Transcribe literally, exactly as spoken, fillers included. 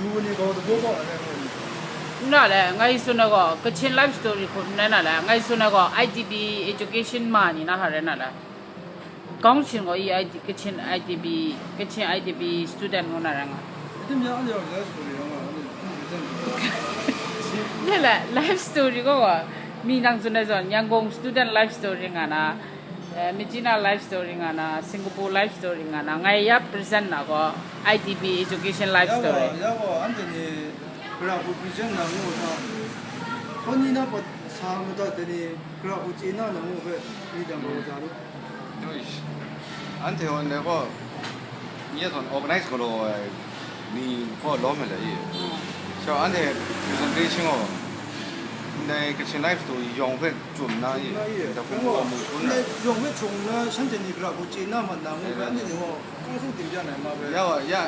Yu ni gaw dabo gaw ai rai ngu ni. N ra le, ngai tsun ai gaw, Kachin life story hku n rai na le, ngai tsun ai gaw, I D P education ma ni na ha rai na le. Council gaw i I D, Kachin I D P, Kachin I D P student ngu na rai nga. Iti mya anhte gaw life story rawng nga, anhte hpung hpung zen lu. Le le, life story gaw gaw, mi nang tsun ai zawn, Yangon student life story nga na, eh, Myitkyina life story nga na, Singapore life story nga na, ngai ya present na gaw, I D P education life Ya story. Gaw, ya gaw, anhte ni gara hku present na ngu hta, hkaw ni na pawt sa madat dai ni, gara hku chye na na ngu hpe, ni jang gaw sa lu. Eish, anhte gaw ndai gaw, nye zawn organize galaw ai ni gaw lawm ai le i. So, anhte presentation gaw, ndai Kachin life story yawng hpe chum na i, Chum na i. Ndai hpe Nang gaw, mu shun na. Ndai yawng hpe chum na, shanhte ni gara hku chye na mat na ngu hpe, Amen. Anhte ni gaw, hkang sung tim bya na ma hpe. Ya wa, ya.